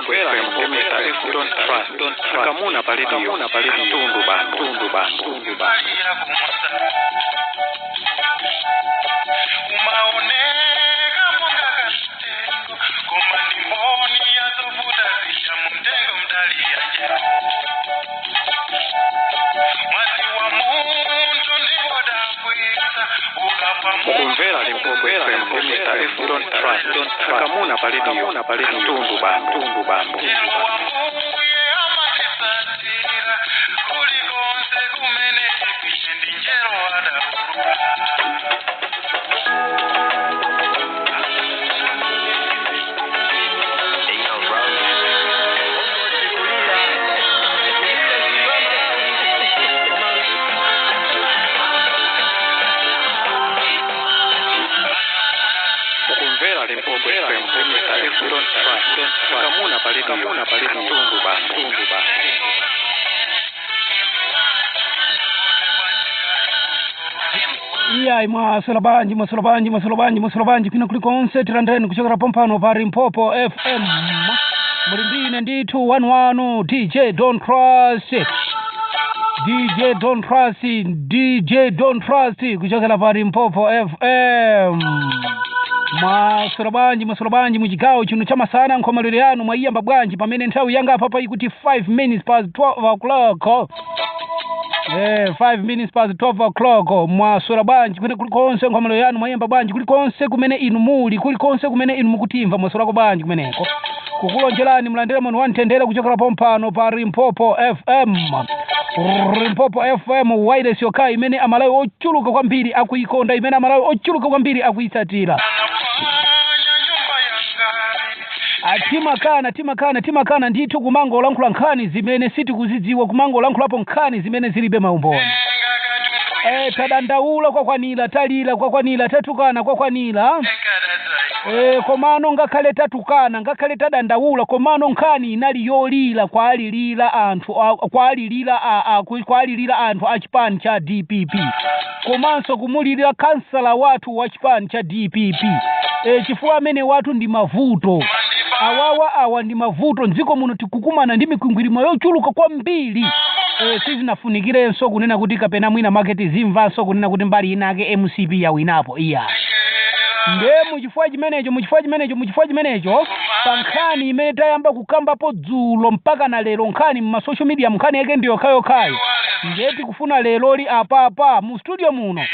Limpopo FM ndi Mr. F Don't Trust akamuna pa radio katundu bambo tundu bambo tundu bambo. Umaoneka monga katengo koma ndimboni yazovuta zija mumtengo mdali yanje mwazi wa munthu ndiwodabwitsa ukapha Mukumvera Limpopo FM ndi Mr. F Don't Trust akamuna pa radio katundu bambo tundu bambo. Mjero wa mbuye amatisatira kulikonse kumene tipite ndi njero adaulula. Mukumvera Limpopo FM ndi Mr. F Don't Trust akamuna pa radio katundu bambo tundu bambo. Iyayi, mwaswera banji, mwaswera banji, mwaswera banji, mwaswera banji kwina kulikonse? Tilandireni kuchokera pompano pa Limpopo FM. Muli ndine ndithu 11 DJ Don't Trust, DJ Don't Trust, DJ Don't Trust kuchokera pa Limpopo FM. Mwaswera bwanji, mwaswera bwanji muchigawo chino chamasana? Nkhomaliro yanu mwayiyamba bwanji pamene nthawi yanga apapa ikuti 5 minutes past 12 o'clock? 5 minutes past 12 o'clock. Mwaswera bwanji kumene kulikonse? Nkhomaliro yanu mwayiyamba bwanji kulikonse kumene inu muli, kulikonse kumene inu mukutimva? Mwaswerako bwanji kumeneko? Kukulonjerani mlandire moni wamtendere kuchokera pompano pa Limpopo FM. Limpopo FM, wireless yokha imene Amalawi ochuluka kwambiri akuikonda, imene Amalawi ochuluka kwambiri akuitsatira. Anafanya nyumba yangai. Timakana, timakana, timakana ndithu kumangolankhula nkhani zimene sitikuzidziwa, kumangolankhulapo nkhani zimene zilibe maumboni. Tadandaula kwakwanira, talira kwakwanira, tatukana kwakwanira. Komano ngakhale tatukana, ngakhale tadandaula, komano nkhani inali yolira, kwalilira anthu kwalilira kwalilira anthu a chipani cha DPP, komanso kumulirira kansala wathu wa chipani cha DPP, chifukwa amene wathu ndi mavuto awawa. Awa ndi mavuto mdziko muno, tikukumana ndi mikwingwirima yochuluka kwambiri. Sizinafunikirenso kunena kuti kapena mwina market zimvanso kunena kuti mbali inake MCP yawinapo, iya. Nde muchifukwa chimenecho, muchifukwa chimenecho, muchifukwa chimenecho, pa nkhani imene tayamba kukambapo dzulo mpaka na lero, nkhani mma social media, nkhani yake ndi yokhayokhayo. Ndiye tikufuna leroli apapa mu studio muno,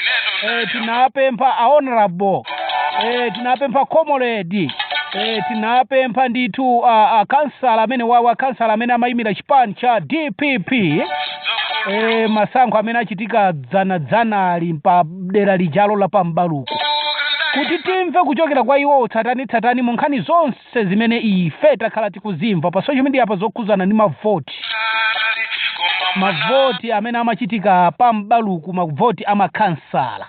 tinapempha a honorable, tinapempha comrade, tinapempha ndithu kansala amene wawa, kansala amene amayimira chipani cha DPP, masankho amene achitika dzanadzanali pa dera lijalo la Pambaluku, kuti timve kuchokera kwa iwo tsatani tsatani mu nkhani zonse zimene ife takhala tikuzimva pa social media pa zokhuzana ndi mavoti, mavoti amene amachitika pa Mbaluku, mavoti amakhansala.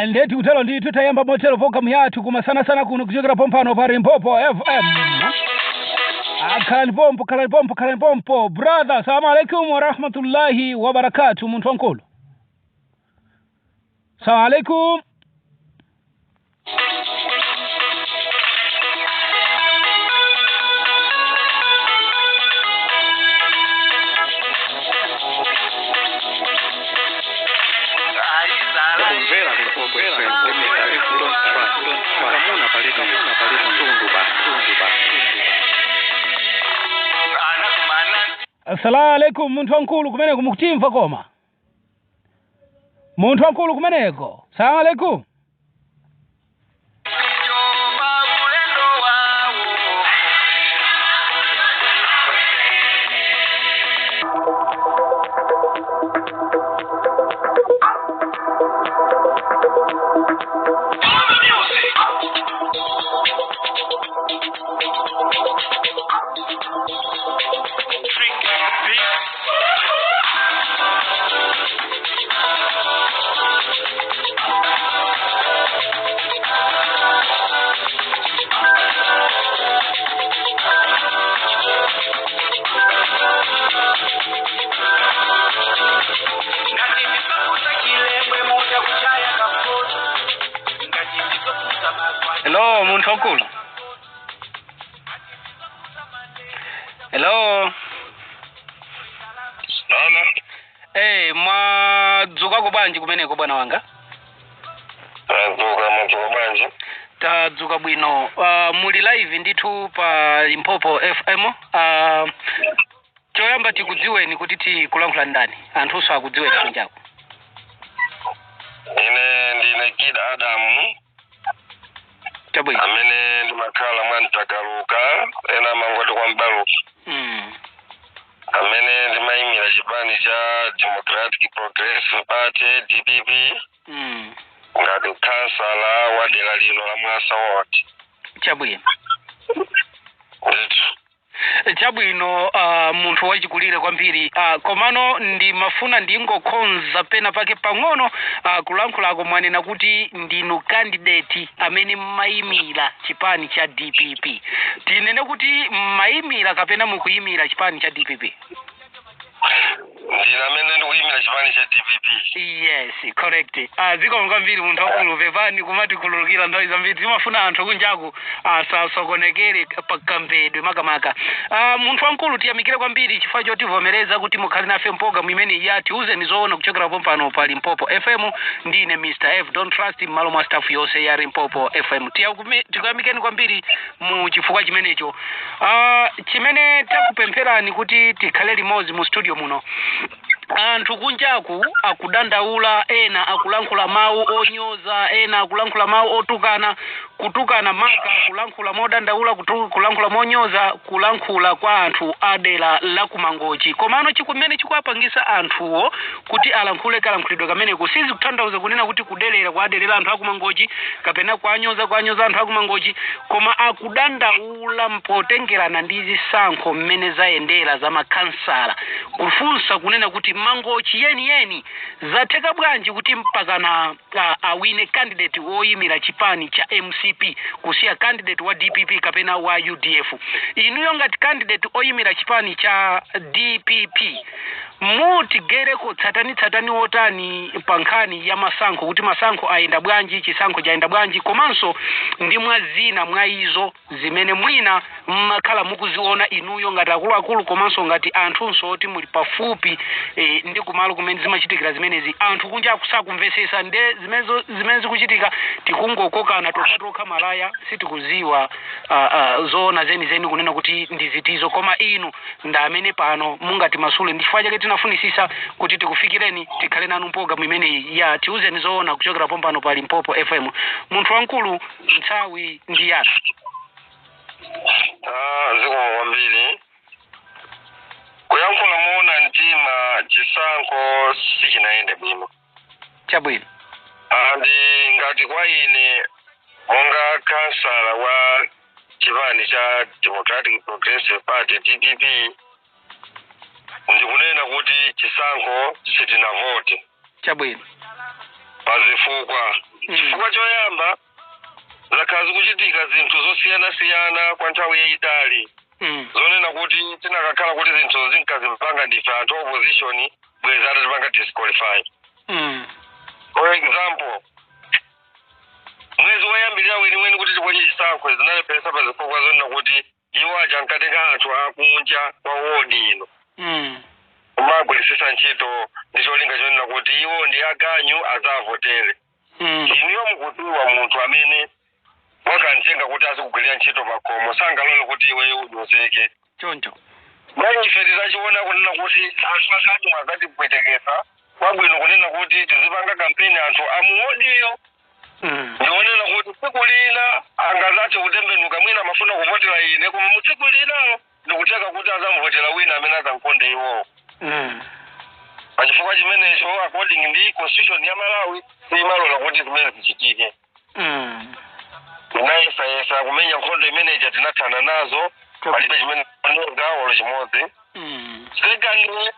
Ndeti kutero ndithu tayamba motero programu yathu kumasanasana kuno kuchokera pompano pa Limpopo FM. Khalani pompo, khalani pompo, khalani pompo, brother. Salamu alaikum warahmatullahi wabarakatu, munthu wankulu. Salamu alaikum. Kumvera Limpopo FM ndi Mr. F Don't Trust akamuna pa radio katundu bambo tundu bambo. Assalamu alaikum, munthu wankulu kumeneko. Mukutimva koma, munthu wankulu kumeneko? Salamu alaikum. Jomba ulendo wawo. Hello. Nana. Mwadzukako bwanji kumeneko bwana wanga? Tadzuka, mwadzuka bwanji? Tadzuka bwino. Muli live ndithu pa Limpopo FM. Choyamba tikudziweni kuti tikulankhula ndani, anthunso akudziweni kunjako. Ine ndine Kid Adamu. Chabwino. Amene ndimakhala mwa Mtakaluka, ena amangoti kwa Mbaluka. Amene ndimayimira chipani cha Democratic Progressive Party, DPP, ngati kansala wa dera lino la Mwasa Ward. Chabwino. Ndithu. Chabwino. Munthu wachikulire kwambiri, komano ndimafuna ndingokhonza pena pake pang'ono. Kulankhulako mwanena kuti ndinu candidate amene mmayimira chipani cha DPP. Tinene kuti mmayimira kapena mukuyimira chipani cha DPP? Ndine amene ndikuyimira chipani cha DPP. Yes, correct. Zikomo kwambiri munthu wakulu, pepani kumatikhululukira, nthawi zambiri timafuna anthu kunjaku asasokonekere pakambedwe makamaka. Munthu wamkulu, tiyamikire kwambiri chifukwa chotivomereza kuti mukhale nafe mpologalamu imene ya Tiuzeni Zoona kuchokera pompano pa Limpopo FM. Ndine Mr F Don't Trust m'malo mwa staff yonse ya Limpopo FM. Tikuyamikeni kwambiri mu chifukwa chimenecho. Chimene takupempherani kuti tikhale limodzi mu studio muno, anthu kunjaku akudandaula, ena akulankhula mawu onyoza, ena akulankhula mawu otukana, kutukana maka kulankhula modandaula, kulankhula monyoza, kulankhula kwa anthu adera la kumangochi. Komano chikumene chikuwapangisa anthuwo kuti alankhule kalankhulidwe kameneko sizikutanthauza kunena kuti kudelera kwadelera anthu akumangochi kapena kwanyoza kwanyoza anthu akumangochi, koma akudandaula mpotengerana ndi zisankho mmene zayendera za makhansala, kufunsa kunena kuti Mangochi yeniyeni zatheka bwanji kuti mpakana awine candidate woyimira chipani cha MCP kusiya candidate wa DPP kapena wa UDF. Inuyo ngati candidate oyimira chipani cha DPP, mutigereko tsatanitsatani wotani pa nkhani ya masankho, kuti masankho ayenda bwanji, chisankho chayenda bwanji, komanso ndi mwa zina mwa izo zimene mwina mmakhala mukuziona inuyo ngati akuluakulu, komanso ngati anthunso oti muli pafupi ndi kumalo kumene zimachitikira zimenezi? Anthu kunja akusakumvesesa nde zimene zikuchitika, tikungokokana tokhatokha malaya, sitikuziwa zoona zenizeni kunena kuti ndi zitizo. Koma inu nda amene pano mungati masule, ndi chifukwa chake tinafunisisa kuti tikufikireni, tikhale nanu mpologalamu imeneyi ya Tiuzeni Zoona kuchokera pompano pa Limpopo FM. Munthu wamkulu, nthawi ndi yanu. Zikomo kwambiri. Kuyankhula moona mtima, chisankho sichinayende bwino. Chabwino. Andi ngati kwa ine monga kansala wa chipani cha Democratic Progressive Party, DPP, ndikunena kuti chisankho sitinavote. Chabwino. Pazifukwa, chifukwa choyamba, zakhala zikuchitika zinthu zosiyanasiyana kwa nthawi yayitali zonena kuti tinakakhala kuti zinthu zinkazipanga ndife anthu opposition, bweza atatipanga disqualify. For example, mwezi woyambirira weniweni kuti tiponye chisankho, zinalepheresa pazifukwa zonena kuti iwo aja ankatenga anthu akunja kwa wodi ino kumagwirisisa ntchito ndi cholinga chonena kuti iwo ndi aganyu adzavotere. Inuyo mukudziwa, munthu amene wakamtenga kuti azikugwirira ntchito pakhomo sangalole kuti iweyo unyozeke. Choncho. Mwa ife titachiona kunena kuti anthu aganyu azatipwetekesa, kwabwino kunena kuti tizipanga kampeni anthu amuwodiyo, ndionena kuti tsiku lina angazathe kutembenuka, mwina amafuna kuvotera ine, koma mu tsiku linalo ndikutheka kuti azamuvotera wina amene azamkonde iwowo. Pachifukwa chimenecho, according ndi constitution ya Malawi, simalola kuti zimene zichitike. Tinayesayesa kumenya nkhondo imeneja, tinathana nazo, palibe chimene gawo chimodzi. Secondly,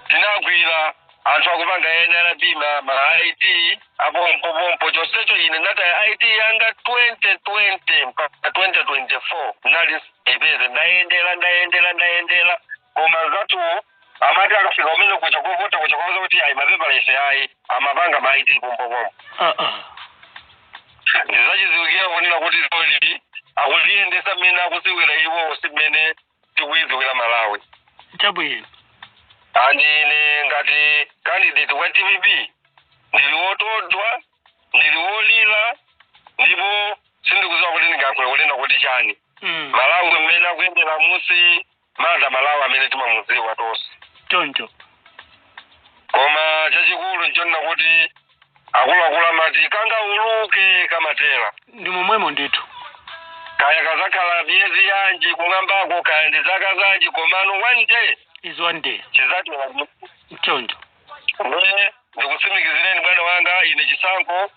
tinagwira anthu akupanga NRB ma ID apompopompo. Chonsecho ine nataya ID yanga 2020 mpaka 2024 nali ipeze. Ndayendera, ndayendera, ndayendera, koma zathu amati akafika umene kucha kovota kucha kwaza kuti ayi, mapepala ife ayi, amapanga ma ID pompopompo. Ndizachiziwikira kunena kuti zoli akuliyendesa mmene akuziwira iwo, si mmene tikuziwira. tikuyidziwira Malawi. Chabwino. And ine ngati candidate wa DPP ndili wotodwa, ndili wolira, ndipo sindikudziwa kuti ndingayankhule kunena kuti chani. Malawi mmene akuyendera musi manda Malawi amene timamudziwa tonse. Choncho. Koma chachikulu nchonena kuti akuluakulu amati kangauluke kamatera. Ndi momwemo ndithu. Kaya kazakhala miyezi yanji kung'ambako, kaya ndi zaka zanji, komano one day is one day chizatera. Choncho. Ne ndikutsimikizireni bwana wanga, ine chisankho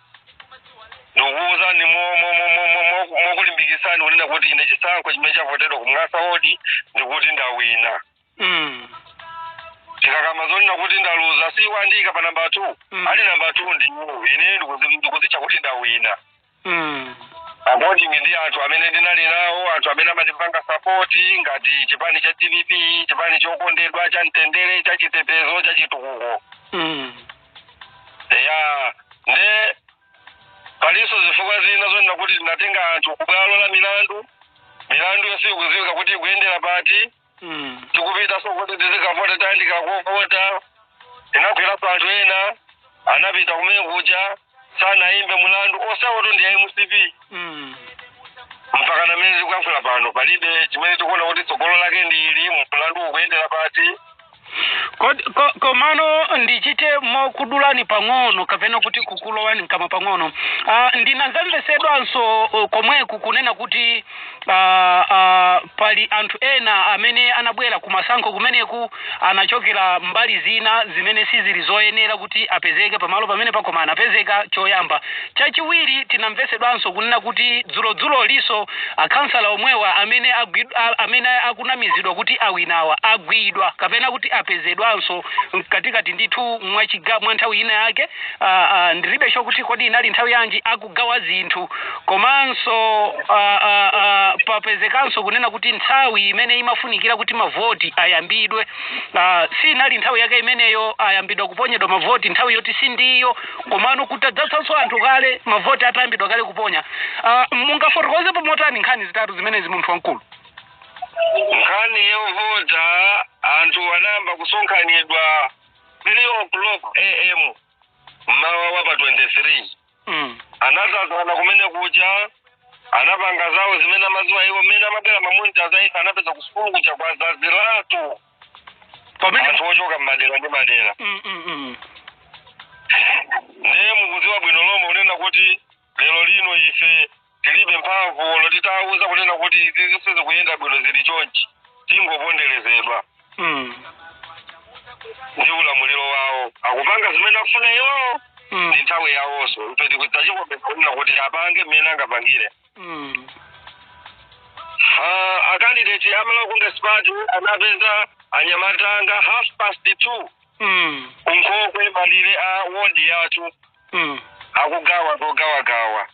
ndikukuwuzani mokulimbikisani kunena kuti ine chisankho chimene chavotedwa ku Mwasa wodi ndikuti ndawina. Tikakamba zonena kuti ndaluza, siwandika pa namba 2. Ali namba 2 ndi ine, ndikuzitcha kuti ndawina according ndi anthu amene ndinali nawo, anthu amene amatipanga support ngati chipani cha DPP, chipani chokondedwa, cha mtendere, cha chitetezo, cha chitukuko. Ya, nde palinso zifukwa zina zonena kuti tinatenga anthu kubwalo la milandu, milandu yonse ikudziwika kuti ikuyendera pati. Tikupita so kuti tizikavota, tayandika kovota, tinagwirapo anthu ena anapita kumene kuja, sanayimbe mulandu, osawoto ndi MCP. Mpaka namene tikuyankhula pano palibe chimene tikuona kuti tsogolo lake ndili, mulandu ukuyendera pati. Komano ndichite mokudulani pang'ono kapena kuti kukulowani mkamwa pang'ono. Ndinadzamvesedwanso komweku kunena kuti pali anthu ena amene anabwera kumasankho kumeneku anachokera mbali zina zimene sizili zoyenera kuti apezeke pamalo pamene pakoma anapezeka, choyamba. Chachiwiri, tinamvesedwanso kunena kuti dzulodzulo liso akhansala omwewa amene amene akunamizidwa kuti awinawa agwidwa kapena kuti apezedwanso mkatikati ndithu mwa nthawi ina yake, ndilibe chokuti kodi inali nthawi yanji, akugawa zinthu. Komanso papezekanso kunena kuti nthawi imene imafunikira kuti mavoti ayambidwe sinali nthawi yake imeneyo, ayambidwa kuponyedwa mavoti nthawi yoti sindiyo, komano kutadzatsanso anthu kale mavoti atayambidwa kale kuponya. Mungafotokozepo motani nkhani zitatu zimenezi, munthu wamkulu? Nkhani yovota, anthu anayamba kusonkhanidwa 3 o'clock am mmawa wa pa 23. Anadzazana kumene kucha, anapanga zawo zimene amaziwa iwo. Mmene amabwera mamonita zaife, anapeza kusukulu kucha kwa zaziratu pamene anthu ochoka mmadera ndi madera. Ndiye mukudziwa bwino lomwe kunena kuti lero lino ife tilibe mphamvu lotitawuza kunena kuti izi zisizi kuyenda bwino, zili chonchi, tingoponderezedwa ndi ulamuliro wawo. Akupanga zimene akufuna iwowo ndi nthawi yawonso. Ife tikudzachikombeza kunena kuti apange mmene angapangire. A candidate a Malawi Congress Party anapeza anyamatanga 2:30 kunkhokwe, malire a wodi yathu, akugawa zogawagawa.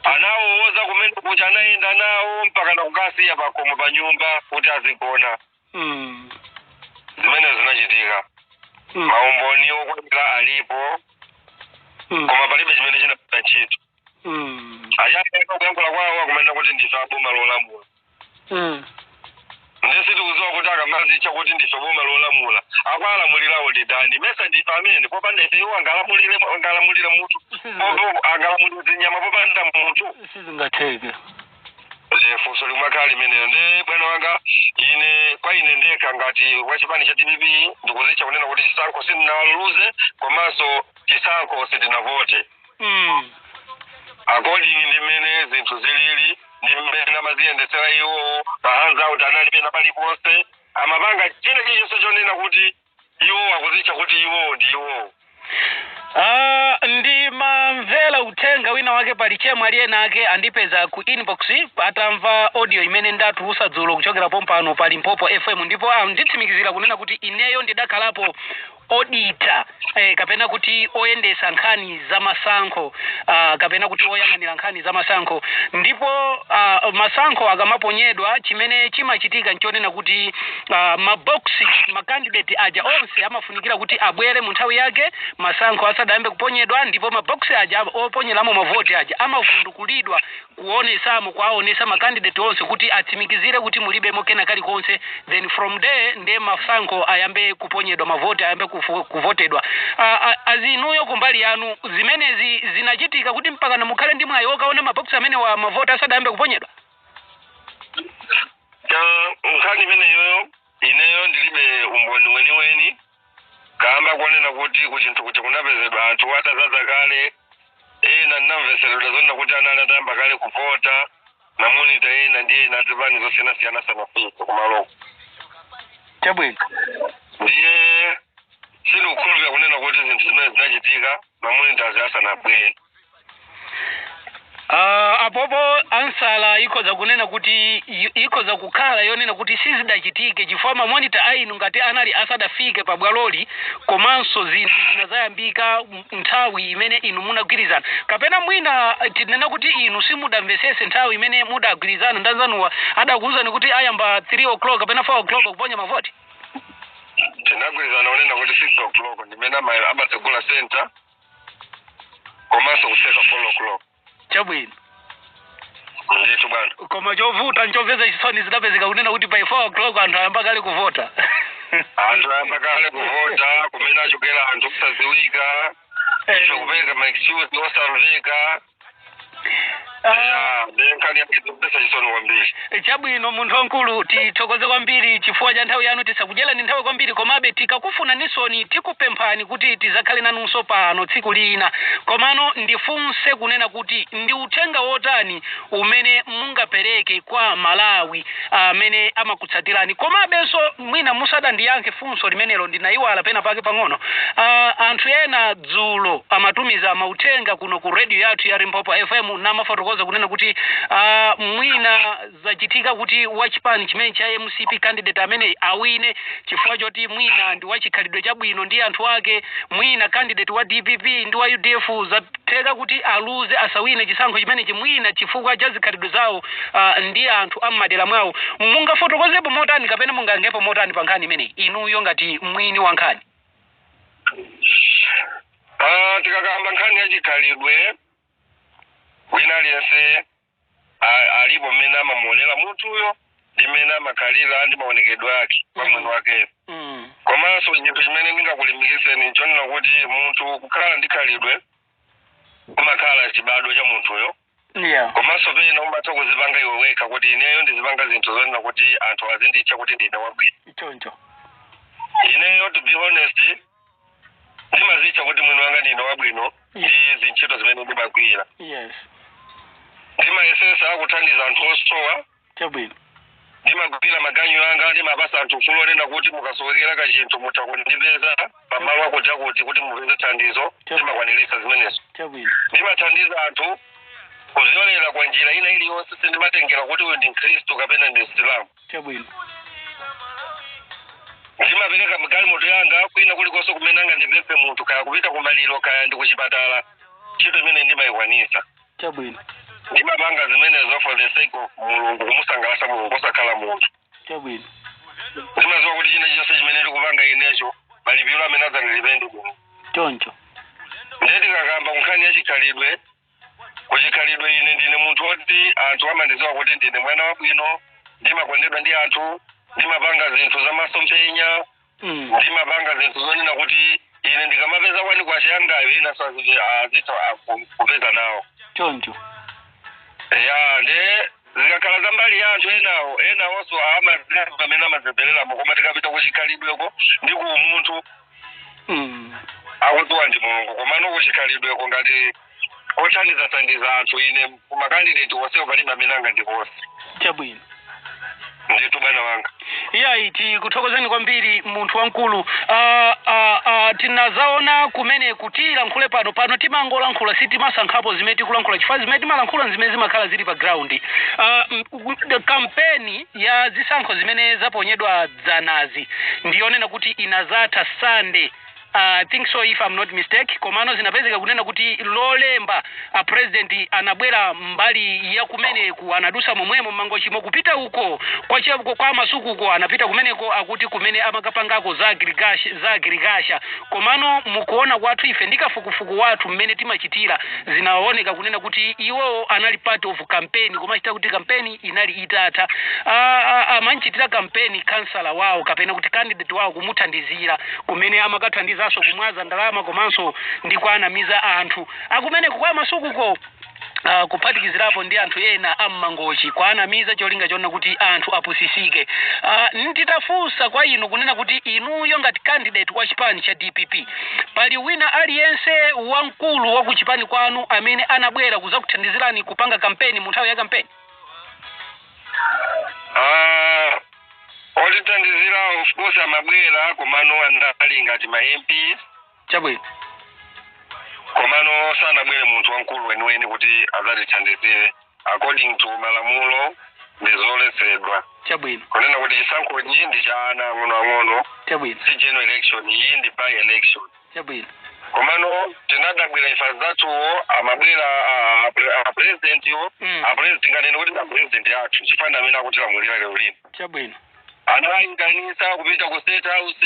Anawowoza kumene kucha, anayenda nawo mpaka nakukasiya pakhomo pa nyumba kuti azigona. Zimene zinachitika, maumboni okwanira alipo, koma palibe chimene chinapita ntchito. Achapeka kuyankhula kwawo akumanena kuti ndife aboma lolamula. Ndesi tikudziwa kuti akamazitcha kuti ndife boma lolamula, akwalamulirawo ndi ndani? Mesa ndife amene popanda ife iwo angalamulire munthu? Angalamulire zinyama popanda munthu? Sizingatheke. Funso limakhala limeneyo. Ndi bwana wanga, ine kwa ine ndekha ngati wachipani cha DPP ndikuzitcha kunena kuti chisankho sindinaluze, komanso chisankho sindinavote according ndi mmene zinthu zilili ndi mmene amaziyendesera iwowo. Ma handout anali pena paliponse, amapanga china chilichonse chonena kuti iwo akuzitcha kuti iwowo ndi iwowo. Ndimamvera uthenga wina wake, pali chemwe aliyena ake andipeza ku inbox atamva audio imene ndatulusa dzulo kuchokera pompano pa Limpopo FM, ndipo nditsimikizira kunena kuti ineyo ndidakhalapo. Auditor, kapena kuti oyendesa nkhani za masankho, kapena kuti oyang'anira nkhani za masankho. Ndipo masankho akamaponyedwa, chimene chimachitika nchonena kuti maboksi, makandidate aja onse amafunikira kuti abwere mu nthawi yake masankho asadayambe kuponyedwa, ndipo maboksi aja oponyeramo mavoti aja amavundukulidwa kuonesamo, kuwaonesa makandidate onse kuti atsimikizire kuti mulibemo kena kalikonse. Then from there ndiye masankho ayambe kuponyedwa, mavoti ayambe kuvotedwa. Azinuyo kumbali yanu zimenezi zinachitika kuti mpakana mukhale ndi mwayi okaona maboksi amene wa mavoti asadayambe kuponyedwa? Nkhani imeneyoyo ineyo ndilibe umboni weniweni, kamba kuonena kuti kuchinthu kuti kunapezedwa anthu atazaza kale. Ena ndinamveseredwa zonena kuti anali atayamba kale kuvota, ma monitor ena ndi ena azipani zosiyanasiyana sanafike kumaloko. Ndiye sindikukhulupirira kunena kuti zinthu zimene zinachitika ma monitors asanabwere. Apopo answer ikhoza kunena kuti ikhoza kukhala yonena kuti sizidachitike, chifukwa ma monitor ainu ngati anali asadafike pabwaloli, komanso zinthu zinazayambika nthawi imene inu munagwirizana, kapena mwina tinena kuti inu simudamvesese nthawi imene mudagwirizana ndi anzanuwa, adakuwuzani kuti ayamba 3 o'clock kapena 4 o'clock kuponya mavoti. Tinagwirizana kunena kuti 6 o'clock ndimene amatsegula center, komanso kuseka 4 o'clock. Ndithu bwana. Koma chovuta, nchomvetsa chisoni, zidapezeka kunena kuti by 4 o'clock anthu ayamba kale kuvota. Anthu ayamba kale kuvota, kumene achokera anthu kusadziwika, ife kupereka ma excuse osamveka. Ya, nkhani yake zomvetsa chisoni kwambiri. Chabwino, munthu wamkulu, tithokoze kwambiri chifukwa cha nthawi yanu. Tisakudyerani nthawi kwambiri, komabe tikakufunanisoni tikupemphani kuti tizakhale nanunso pano tsiku lina. Komano ndifunse kunena kuti ndi uthenga wotani umene mungapereke kwa Malawi amene amakutsatirani? Komabenso mwina musadandiyankhe funso limenelo, ndinayiwala pena pake pang'ono. Anthu ena dzulo amatumiza mauthenga kuno ku radio yathu ya Limpopo FM, namafotokoza kunena kuti mwina zachitika kuti wachipani chimene cha MCP, candidate amene awine chifukwa choti mwina ndi wachikhalidwe chabwino ndi anthu ake, mwina candidate wa DPP ndi wa UDF zatheka kuti aluze, asawine chisankho chimenechi, mwina chifukwa cha zikhalidwe zawo ndi anthu am'madera mwawo. Mungafotokozepo motani kapena mungayankhepo motani pa nkhani imeneyi inuyo ngati mwini wa nkhani? Tikakamba nkhani ya chikhalidwe, wina aliyense alipo mmene amamuonera munthuyo ndi mmene amakhalira ndi maonekedwe ake kwa mwini wakeyo. Komanso chinthu chimene ndingakulimbikitseni nchonena kuti munthu kukhala ndi khalidwe kumakhala chibadwa cha munthuyo, komanso pena umatha kuzipanga iwe wekha kuti ineyo ndizipanga zinthu zonena kuti anthu azinditcha kuti ndine wabwino. Ineyo, to be honest, ndimazitcha kuti mwini wanga ndine wabwino ndi zintchito zimene ndimagwira. Ndimayesesa kuthandiza anthu osowa. Ndimagwira maganyu anga, ndimapasa anthu ufulu onena kuti mukasowekera kachinthu mutha kundipeza pamalo akuti akuti kuti mupeze thandizo. Ndimakwanirisa zimenezo. Ndimathandiza anthu kuzyolera kwa njira ina iliyonse, sindimatengera kuti uyu ndi Mkhristu kapena ndi Msilamu. Ndimapereka galimoto yanga kwina kulikonse kumene anga ndipemphe munthu, kaya kupita kumaliro, kaya ndi kuchipatala. Ntchito imene ndimayikwanisa. Ndimapanga zimenezo for the sake of Mulungu, kumusangalatsa Mulungu, osakhala munthu. Ndimadziwa kuti china chilichonse chimene ndikupanga inecho, malipiro amene adzandilipe ndi Mulungu. Ndiye tikakamba nkhani ya chikhalidwe, kuchikhalidwe ine ndine munthu woti anthu amandidziwa kuti ndine mwana wabwino, ndimakondedwa ndi anthu, ndimapanga zinthu zamasomphenya, ndimapanga zinthu zonena kuti ine ndikamapeza 1 kwacha yangayo, inanso azitha kupeza nawo. Ya, nde zikakhala za mbali ya anthu enawo, enawonso amazimva amene amazimvereramo, koma tikapita kuchikhalidweko ndi ku umunthu, akudziwa ndi Mulungu. Komano kuchikhalidweko ngati othandizathandiza anthu, ine kumakandidate onsewo palibe amene angandipose. Ndithu, bwana wanga. Iyayi, tikuthokozeni kwambiri, munthu wamkulu. Tinazaona kumene kutilankhule pano, pano timangolankhula, sitimasankhapo zimene tikulankhula, chifukwa zimene timalankhula zimene zimakhala zili pa ground. Kampeni ya zisankho zimene zaponyedwa dzanazi ndiyonena kuti inazatha Sunday. I think so, if I'm not mistake. Komano zinapezeka kunena kuti Lolemba a president anabwera mbali ya kumeneku, anadusa momwemo Mangochimo kupita uko kwa Chebuko, kwa Masuku uko anapita kumeneko, akuti kumene amakapangako za agriculture. Komano mukuona kwathu ife ndi kafukufuku wathu mmene timachitira, zinaoneka kunena kuti iwowo anali part of campaign, komachita kuti campaign inali itatha. Amanchitira campaign kansala wawo kapena kuti candidate wawo, kumuthandizira kumene amakathandizanso kumwaza ndalama komanso ndi kuanamiza anthu akumeneko kwa Masukuko, kuphatikizirapo ndi anthu ena am'Mangochi, kwaanamiza cholinga chona kuti anthu apusisike. Nditafunsa kwa inu kunena kuti inuyo ngati candidate wa chipani cha DPP, pali wina aliyense wamkulu wa kuchipani kwanu amene anabwera kuzakuthandizirani kupanga kampeni mu nthawi ya kampeni? Ah, otithandizira of course amabwera, komano anali ngati ma MP. Komano sanabwere munthu wamkulu weniweni kuti adzatithandizire. According to malamulo ndi zoletsedwa kunena kuti chisankhochi ndi cha ana ang'onoang'ono, si general election, iyi ndi by election. Komano tinadabwira ife zathuwo amabwera a president iwo, a president, nganene kuti a president athu chifana amene akutilamulira lero lino, anayikanisa kupita ku State House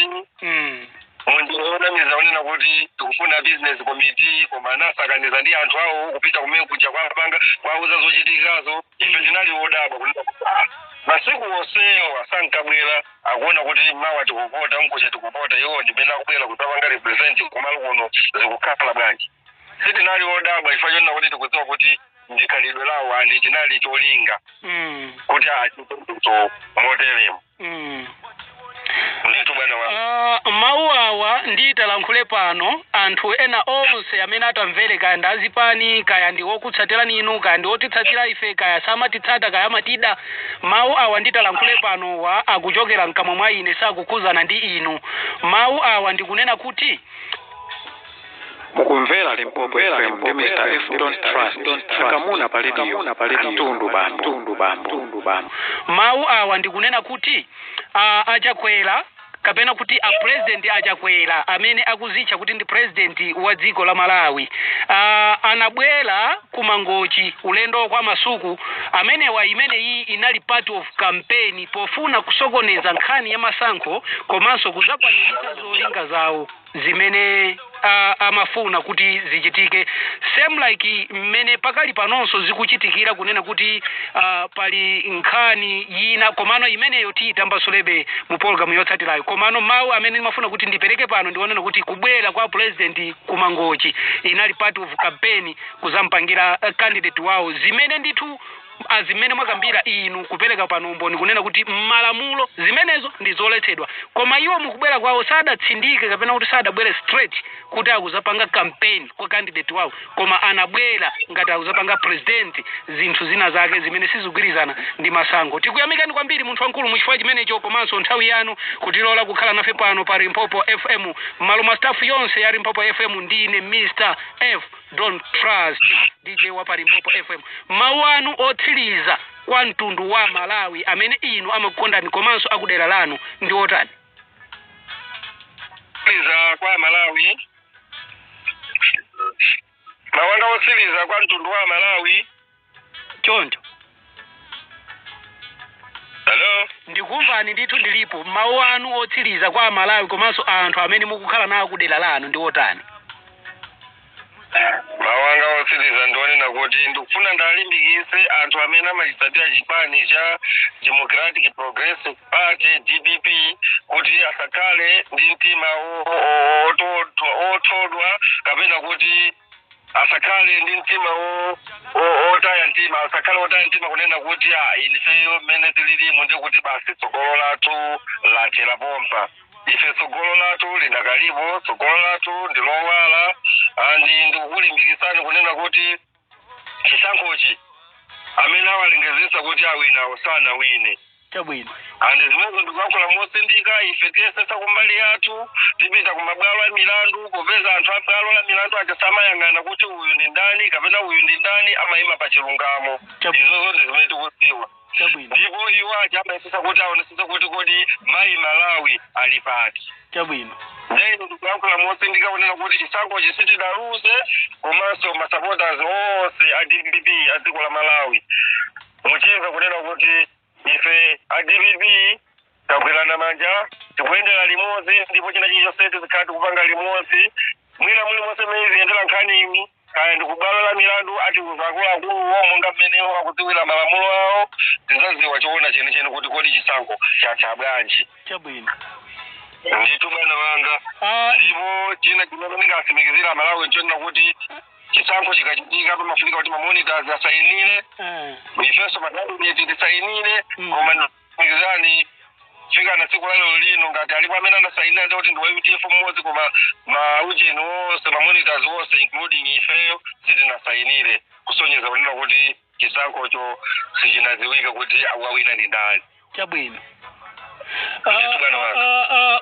munjira yonamiza kunena kuti tikufuna business committee, koma anasakaniza ndi anthu awo kupita kumene kuja kwapanga kwauza zochitikazo. Ife tinali wodabwa kunena kuti, ah, masiku onsewo asankabwera akuona kuti mawa tikuvota, mkucha tikuvota, iwo ndimene akubwera kudzapanga represent kumalo kuno, zikukhala bwanji? Sitinali wodabwa ife chonena kuti tikudziwa kuti ndikhalidwe lawo andi chinali cholinga kuti achite moteremo. Ndithu bwana wangu. Mawu awa nditalankhule pano, anthu ena onse amene atamvere, kaya ndi azipani, kaya ndi wokutsatirani inu, kaya ndi wotitsatira ife, kaya samatitsata, kaya amatida, mawu awa nditalankhule panowa akuchokera mkamwa mwa ine, sakukhuzana ndi inu. Mawu awa ndikunena kuti Mukumvera Limpopo FM ndi Mr F Don't Trust, akamuna pa radio, katundu bambo, tundu bambo, tundu bambo. Mawu awa ndikunena kuti aChakwera kapena kuti a president aChakwera amene akuzitcha kuti ndi president wa dziko la Malawi, anabwera ku Mangochi ulendo kwa Masuku amenewa. Imeneyi inali part of campaign pofuna kusokoneza nkhani ya masankho komanso kuzakwaniritsa zolinga zawo zimene amafuna kuti zichitike, same like mmene pakali panonso zikuchitikira kunena kuti pali nkhani yina, komano imeneyo tiyitambasulebe mu pologalamu yotsatirayo. Komano mawu amene ndimafuna kuti ndipereke pano ndionena kuti kubwera kwa president ku Mangochi inali part of campaign kuzampangira candidate wawo, zimene ndithu azimene mwakambira inu kupereka pano umboni kunena kuti malamulo zimenezo ndi zoletsedwa. Koma iwo mukubwera kwawo sadatsindike kapena kuti sadabwere straight kuti akuzapanga campaign kwa candidate wawo, koma anabwera ngati akuzapanga president zinthu zina zake zimene sizigwirizana ndi masankho. Tikuyamikani kwambiri munthu wamkulu muchifukwa chimenecho komanso nthawi yanu kutilola kukhala nafe pano pa Limpopo FM. M'malo mwa staff yonse ya Limpopo FM, ndine Mr F Don't Trust, DJ wa pa Limpopo FM. Mawu anu otsiriza kwa mtundu wa Malawi amene inu amakukondani komanso akudera lanu ndi otani? Otsiriza kwa Malawi, mawanga otsiriza kwa mtundu wa Malawi. Choncho. Hello? Ndikumvani ndithu, ndilipo. Mawu anu otsiriza kwa Malawi komanso anthu amene mukukhala nawo kudera lanu ndi otani? Mawanga otsiriza ndionena kuti ndikufuna ndalimbikise anthu amene amachitsatira chipani cha Democratic Progressive Party, DPP, kuti asakhale ndi mtima othodwa kapena kuti asakhale ndi mtima otaya mtima, asakhale otaya mtima kunena kuti ah, ifeyo mmene tililimu ndi kuti basi tsogolo lathu lathera pompa. Ife tsogolo lathu lidakalipo, tsogolo lathu ndi lowala. Andi ndikukulimbikitsani kunena kuti chisankhochi amene awalengezesa kuti awina sanawine. Chabwino. And zimenezo ndikuyankhula mosindika. Ife tiyesesa kumbali yathu, tipita kumabwalo a milandu, popeza anthu abwalo la milandu aja samayang'ana kuti uyu ndi ndani kapena uyu ndi ndani, amayima pa chilungamo. Izozo ndi zimene tikudziwa. Ndipo iwo aja amayesesa kuti aonesese kuti kodi mayi Malawi ali pati. Ndeno ndikuyankhula mosindika kunena kuti chisankhochi sitidaluze, komanso masupporters onse a DPP a dziko la Malawi muchimve kunena kuti ife a DPP tagwirana manja, tikuyendera limodzi, ndipo china chilichonse tizikhala tikupanga limodzi. Mwina mulimonse mmene ziyendera nkhani, kaya ndikubwalo la milandu, atiuza akuluakuluwo monga mmenewo akudziwira malamulo awo, tizadziwa choona chenicheni kuti kodi chisankho chatha bwanji. Ndithu, bwana wanga. Ndipo china chimene ndingatsimikizira Malawi nchonena kuti chisankho chikachitika pamafunika kuti mamonitors asayinire, ifenso macandidate tisayinire. Koma ndikizani fikana tsiku la lero lino, ngati alipo amene anasayinira ndi kuti ndi wa UDF mmodzi, koma maujeni wonse, mamonitors wonse, including ifeyo, sitinasayinire, kusonyeza kunena kuti chisankhocho sichinadziwika kuti awawina ndi ndani. Ndithu, bwana wanga.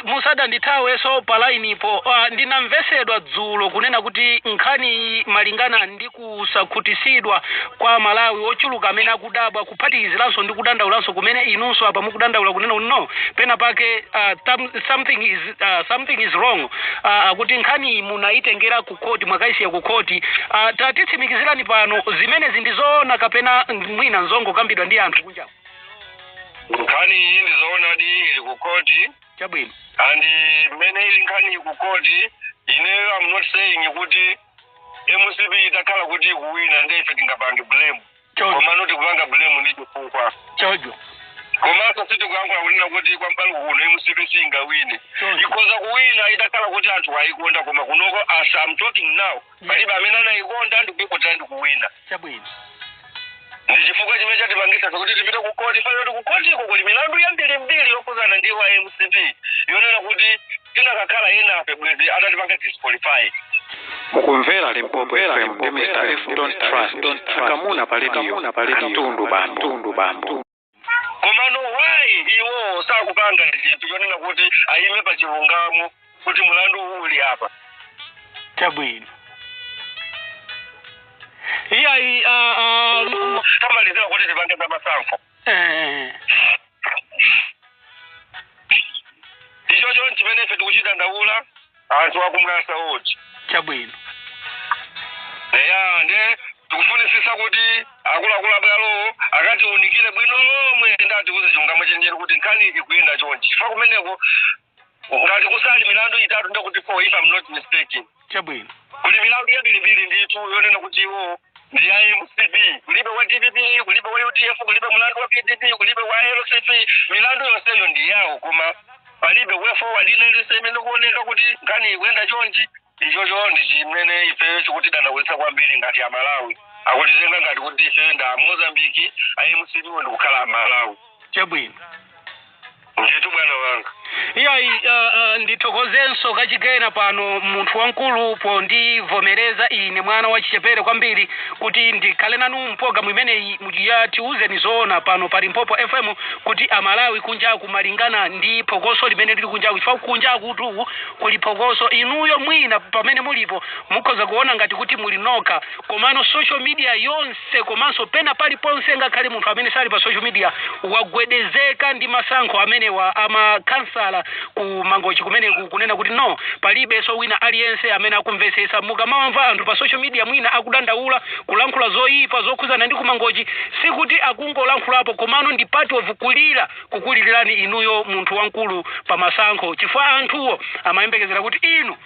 Musadandithawenso pa line-po, ndinamvesedwa dzulo kunena kuti nkhani malingana ndi kusakhutisidwa kwa Malawi ochuluka amene akudabwa, kuphatikiziranso ndi kudandaulanso kumene inunso apa mukudandaula kunena kuti no, pena pake something is wrong, akuti nkhani munayitengera ku khoti, mwakayisiya ku khoti. Tatitsimikizirani pano, zimenezi ndi zoona kapena mwina nzongokambidwa ndi anthu kunjaku? Nkhani iyi ndizoonadi, ili ku khoti. And mmene ili nkhani ku khoti, ineyo I'm not saying kuti MCP itakhala kuti ikuwina ndi ife tingapange blame, koma not kupanga blame ndi chifukwa. Komanso sitikuyankhula kunena kuti kwambali kuno MCP singawine. Ikhoza kuwina itakhala kuti anthu ayikonda, koma kunoko, as I'm talking now, palibe amene anayikonda ndikuikotera ndikuwina. Ndi chifukwa chimene chatipangisa kuti tipite ku khoti, fanira kuti ku khotiko kuli milandu yambirimbiri yokhuzana ndi wa MCP, yonena kuti tinakakhala enafe bwezi atatipanga disqualify. Mukumvera Limpopo FM ndi Mr F Don't Trust akamuna pa radio, katundu bambo, tundu bambo. Komano why iwo sakupanga chinthu chonena kuti ayime pa chilungamo kuti mulandu uli apa? Chabwino, iyayi. Tamalizira kuti tipange za masankho. Ichocho chimene ife tikuchita ndaula anthu akumwasa oti. Eya, nde tikufunisisa kuti akuluakulu abwalowo akatiunikire bwino lomwe, ndatiuze chilungamo chenjeri kuti nkhani ikuyenda chonchi, chifukwa kumeneko ngati kusali milandu itatu ndekuti four, if I'm not mistaken. Kuli milandu yambirimbiri ndithu yonena kuti iwo ndi ya MCP, kulibe wa DPP, kulibe wa UDF, kulibe mulandu wa PDP, kulibe wa LCP. Milandu yonseyo ndi yawo, koma palibe way forward ina iliyonse imene kuoneka kuti nkhani ikuyenda chonchi. Ichocho ndi chimene ifeyo chikutidandaulitsa kwambiri ngati Amalawi. Akutitenga ngati kuti ife nda Mozambiki, a MCP ndi kukhala Amalawi. Ndithu, bwana wanga. Iyayi, ndithokozenso kachikena pano munthu wamkulu pondivomereza ine mwana wa chichepere kwambiri kuti ndikhale nanu mpologalamu imeneyi ya Tiuzeni Zoona pano pa Limpopo FM, kuti Amalawi kunjaku malingana ndi phokoso limene lili kunjaku, chifukwa kunjaku tuku kuli phokoso. Inuyo mwina pamene mulipo mukhoza kuona ngati kuti muli nokha, komano social media yonse komanso pena paliponse, ngakhale munthu amene sali pa social media wagwedezeka ndi masankho amenewa amakhansala ku Mangochi kumeneku, kunena kuti no, palibenso wina aliyense amene akumvesesa. Mukamamva anthu pa social media mwina akudandaula, kulankhula zoyipa zokhuzana ndi kumangochi, sikuti akungolankhulapo, komano ndi part of kulira, kukulilirani inuyo munthu wamkulu pa masankho, chifukwa anthuwo amayembekezera kuti inu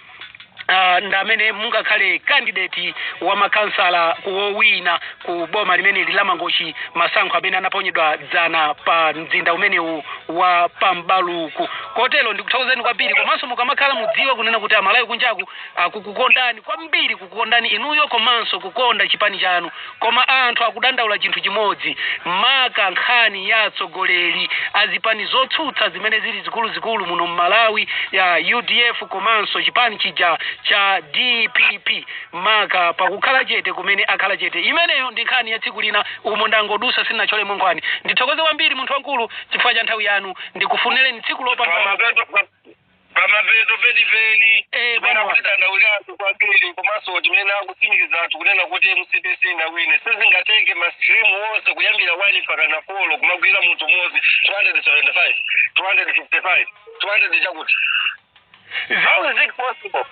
ndi amene mungakhale candidate wa makhansala wowina ku boma limeneli la Mangochi, masankho amene anaponyedwa dzana pa mzinda umenewu wa Pambaluku. Kotero ndikuthokozeni kwambiri, komanso mukamakhala mudziwe kunena kuti Amalawi kunjaku akukukondani kwambiri, kukukondani inuyo komanso kukonda chipani chanu. Koma anthu akudandaula chinthu chimodzi, maka nkhani ya atsogoleri azipani zotsutsa zimene zili zikuluzikulu muno mMalawi, ya UDF komanso chipani chija Cha DPP maka pakukhala chete kumene akhala chete. Imeneyo ndi nkhani ya tsiku lina. Umo ndangodusa, sininacholemo nkhani. Ndithokoze kwambiri, munthu wankulu, chifukwa cha nthawi yanu. Ndikufunireni tsiku lopambana. Pamapeto penipeni, Eh, chimene bwana. Akuti anthu kwambiri, komanso chimene akutsimikiza anthu kunena kuti MCP singawine, sizingatenge ma stream onse kuyambira 1 mpaka na 4 kumagwira munthu umodzi 275, 255, 200 chakuti. How is it possible?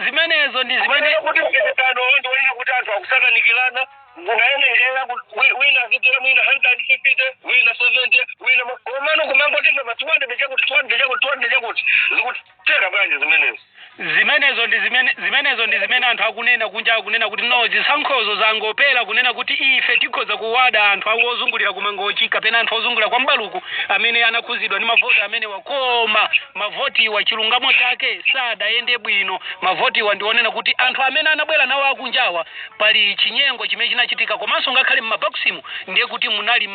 Zimenezo ndi zimene Zimene kuti mpikisano ndionera kuti anthu akusakanikirana, unayenera wina azitera mwina 150, wina 70, wina komano kumangotenga ma 200 chakuti, 200 chakuti, 200 chakuti, zikutera bwanji zimenezi? Zimenezo ndi zimene anthu akunena kunja, akunena kuti no, zisankhozo zangopera kunena kuti ife tikhoza kuwada anthu awo ozungulira kuMangochi kapena anthu ozungulira kwa Mbaluku amene anakhuzidwa ndi mavoti amene wakoma mavotiwa, chilungamo chake sadayende bwino. Mavotiwa ndionena kuti anthu amene anabwera nawo akunjawa, pali chinyengo chimene chinachitika. Komanso ngakhale m'maboksimu ndiye kuti munali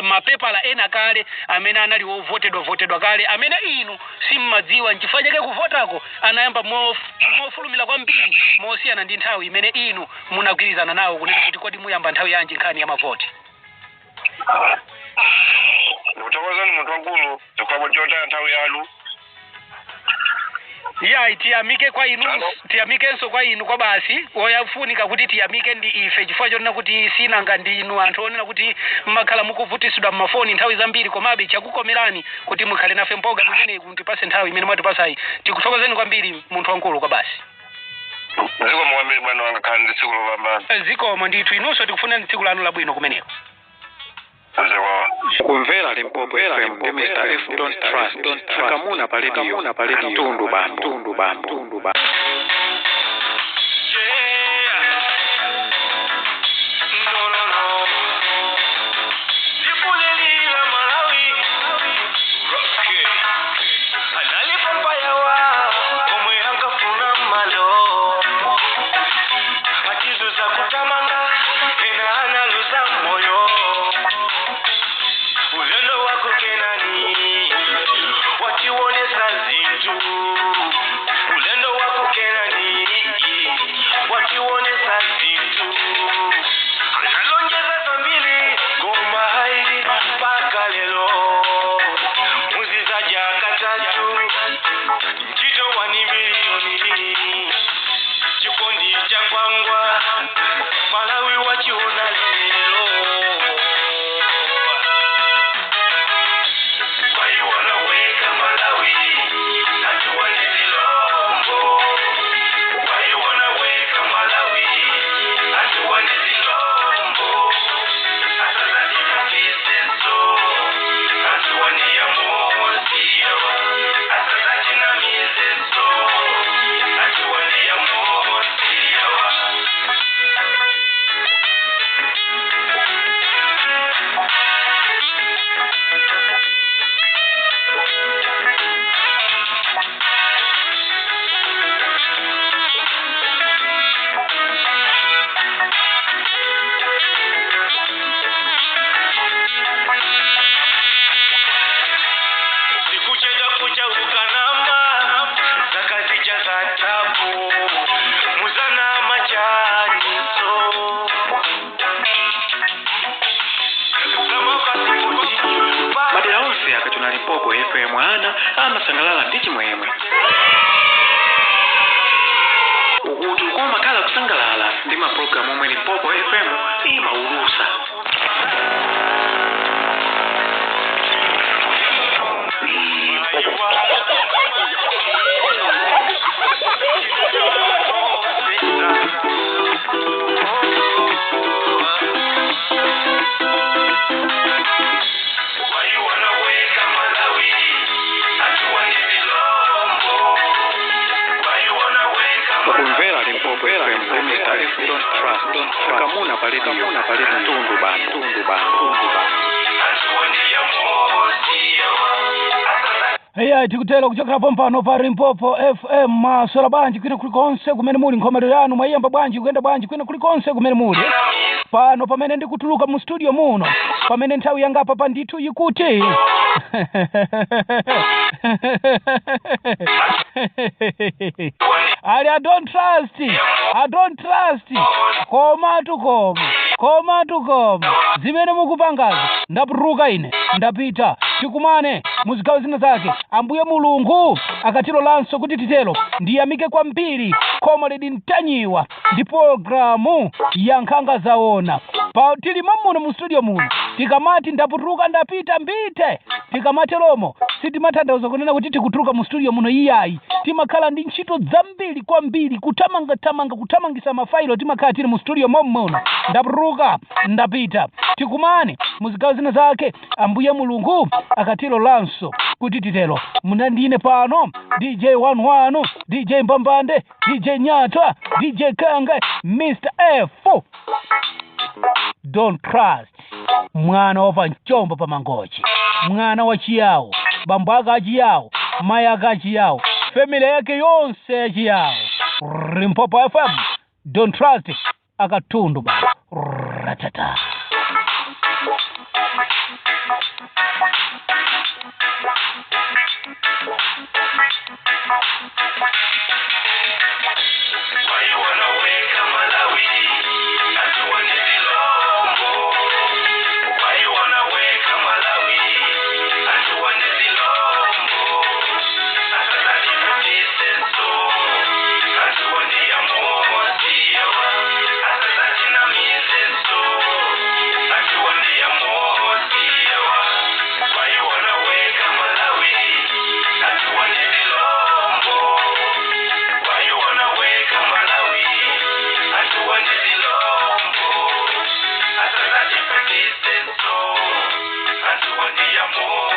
mapepala ena kale amene anali wovotedwa votedwa kale amene inu simmadziwa. Nchifukwa chake kuvotako anayamba mofulumira kwambiri, mosiyana ndi nthawi imene inu munagwirizana nawo kunena kuti kodi muyamba nthawi yanji nkhani ya mavoti. Ndikuthokozani, munthu wankulu, chifukwa chotaya nthawi yanu. Iyayi, tiyamike kwa inu. Hello? Tiyamikenso kwa inu kwa basi. Woyafunika kuti tiyamike ndi ife, chifukwa chonena kuti sinanga ndi inu anthu onena kuti mmakhala mukuvutisidwa mmafoni nthawi zambiri, komabe chakukomerani kuti mukhale nafe mpoga imeneyi, kutipase nthawi imene mwatipasayi. Tikuthokozeni kwambiri, munthu wankulu, kwa basi. Zikomo kwambiri, bwana wanga. Khala ndi tsiku lopambana. Zikomo ndithu. Inunso tikufunani tsiku lanu labwino kumeneko. Zikomo. Kumvera Limpopo FM ndi Mr F Don't Trust akamuna pa radio, mtundu bambo, mtundu bambo, mtundu bambo. Yeah. No, no, no. Ndikulilira Malawi. Rocky. Analipo mpayawa omwe ankafuna malo achizuza kutamanga ena analuza moyo. Ulendo wako Kenani wachionesa zinthu. Ulendo wako Kenani wachionesa zinthu. Analonjeza zambiri koma hai mpaka lero muzizaja katatu ntchito 1 miliyoni. Chikondi cha nkhwangwa Malawi wachiona lero. Waiona weka Malawi atuwane zilombo. Waiona weka Malawi atuwane zilombo. Asazatinafisenso atuwane yamoziyo. Asazatinamizenso atuwane yamoziyo. Sikucheda kucha ukanama zakazija za tabu muzana machaniso. Madera onse akachona Limpopo FM, ana amasangalala ndi chimwemwe. Ukuti kumakhala kusangalala ndi mapulogalamu omwe Limpopo FM imaulusa. Waiwanaweka Malawi atuwane zilombo. Waiwanaweka. Kumvera Limpopo FM ndi Mr F Don't Trust akamuna pa radio, mtundu bambo, mtundu bambo, mtundu bambo. Atuwane yamoziyo. Eya, tikutero kuchokera pompano pa Limpopo FM. Maswera bwanji kwina kulikonse kumene muli? Nkhomaliro yanu mwayiyamba bwanji? Kuyenda bwanji kwina kulikonse kumene muli? Pano pamene ndikutuluka mu studio muno, pamene nthawi yangapa pa ndithu ikuti Ali, "I don't trust, I don't trust." Komatu koma, komatu koma zimene mukupangazi, ndaputuluka ine, ndapita. Tikumane muzigawo zina zake, Ambuye Mulungu akatilolanso kuti titero. Ndiyamike kwambiri Comrade Ntanyiwa ndi pologalamu ya Nkhanga Zaona. Pa tili muno mu studio muno, tikamati ndaputuluka, ndapita, mbite, tikamateromo sitimatanthauza kunena kuti tikutuluka mu studio muno, iyayi. Timakhala ndi ntchito zambiri kwambiri, kuthamangathamanga, kuthamangisa mafailo, timakhala tili mu studio mommuno. Ndaputuluka, ndapita. Tikumane muzigawo zina zake, Ambuye Mulungu akatilolanso kuti titero. Munandine pano DJ 11, DJ Mbambande, DJ Nyatwa, DJ Kange, Mr F Don't Trust, mwana wa pamchombo pa Mangochi, mwana wa Chiyawo, bambo ake achiyawo, mayi ake achiyawo, family yake yonse yachiyawo. Limpopo FM, Don't Trust, akatundu ba ratata. Wanaweka Malawi, hatuone zilombo. Why wanaweka Malawi, hatuone zilombo. Asazati so, hatuone ya mozi yawa. Asazati na misenso, hatuone ya mozi yawa. Why wanaweka Malawi, hatuone zilombo. Why wanaweka Malawi, hatuone zilombo. Asazati so, hatuone ya mozi.